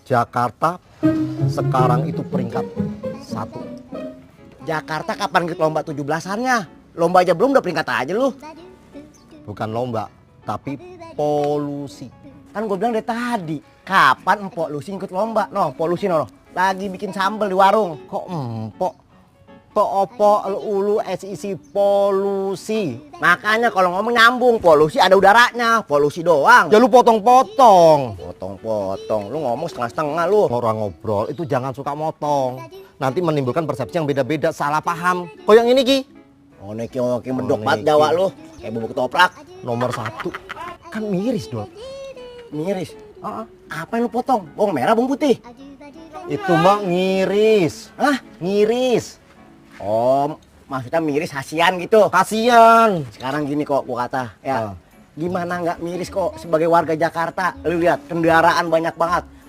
Jakarta sekarang itu peringkat 1. Jakarta kapan ikut lomba 17-annya? Lomba aja belum udah peringkat aja lu. Bukan lomba, tapi polusi. Kan gue bilang dari tadi, kapan empok Lucy ikut lomba? Noh, polusi noh. Lagi bikin sambel di warung. Kok empok? Opo ulu SIC polusi. Makanya kalau ngomong nyambung, polusi ada udaranya, polusi doang. Ya lu potong-potong. Potong-potong, lu ngomong setengah-setengah lu. Orang ngobrol itu jangan suka motong. Nanti menimbulkan persepsi yang beda-beda, salah paham. Kok yang ini Ki? Oh neki medok Oh, banget neki. Jawa lu. Kayak bubuk ketoprak. Nomor 1. Kan miris dong. Miris. Apa yang lu potong? Bawang merah, bawang putih? Itu mah ngiris. Hah? Ngiris. Oh, maksudnya miris hasian gitu. Kasian. Sekarang gini kok gua kata, ya. Ah. Gimana nggak miris kok sebagai warga Jakarta? Lu lihat kendaraan banyak banget.